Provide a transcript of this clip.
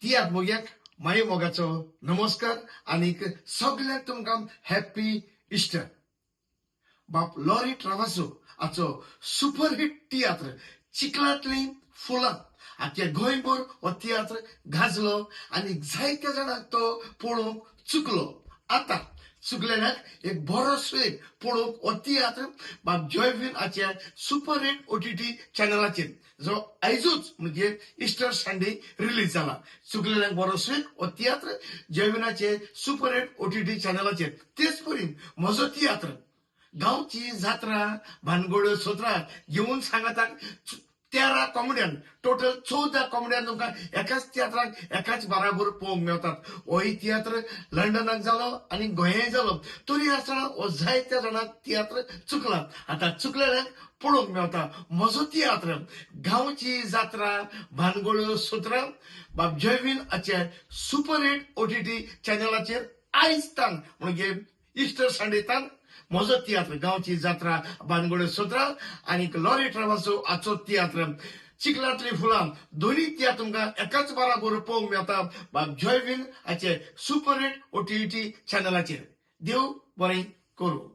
तियात्र मोग्याक माये मोगाचो नमस्कार आनीक सगळ्यांक तुमकां हॅप्पी इस्टर. बाप लॉरी ट्रावासो हाचो सुपरहिट तियात्र चिखलांतलीं फुलां आख्या गोंयभर हो तियात्र गाजलो आनी जायत्या जाणांक तो पळोवंक चुकलो. आतां चुकलेल्याक एक बरो सुयोग पळोवंक हो तियात्र बाब जॉयवीन हाच्या सुपरहिट ओटीटी चॅनलाचेर, जो आयजूच म्हणजे इस्टर संडे रिलीज जाला. चुकलेल्यांक बरो सुयोग हो तियात्र जॉयविनाचे सुपरहिट ओटीटी चॅनलाचेर. तेच परी म्हजो तियात्र गांवची जात्रा भानगड्यो सोत्रां घेवन सांगाताक 13 कॉमेडियन, टोटल 14 कॉमेडियन तुमकां एकाच तियात्राक एकाच बराबर पळोवंक मेळटात. होय तियात्र लंडनाक जालो आनी गोंयांय जालो, तरी आसतना हो जायत्या जाणांक तियात्र चुकला. आतां चुकलेल्यांक पळोवंक मेळटा म्हजो तियात्र गांवची जात्रा भानगड्यो सोत्रां बाब जयवीन हाचे सुपरहिट ओटीटी चॅनलाचेर आयज तान म्हणजे इस्टर संडे तान म्हजो तियात्र गांवची जात्रा भानगड्यो सोत्रां आनी लॉरी ट्रावासो हाचो तियात्र चिखलांतलीं फुलां, दोनूय तियात्र तुमकां एकाच बराबर पळोवंक मेळटा बाब जॉयवीन हाचे सुपरहिट ओटीटी चॅनलाचेर. देव बरें करूं.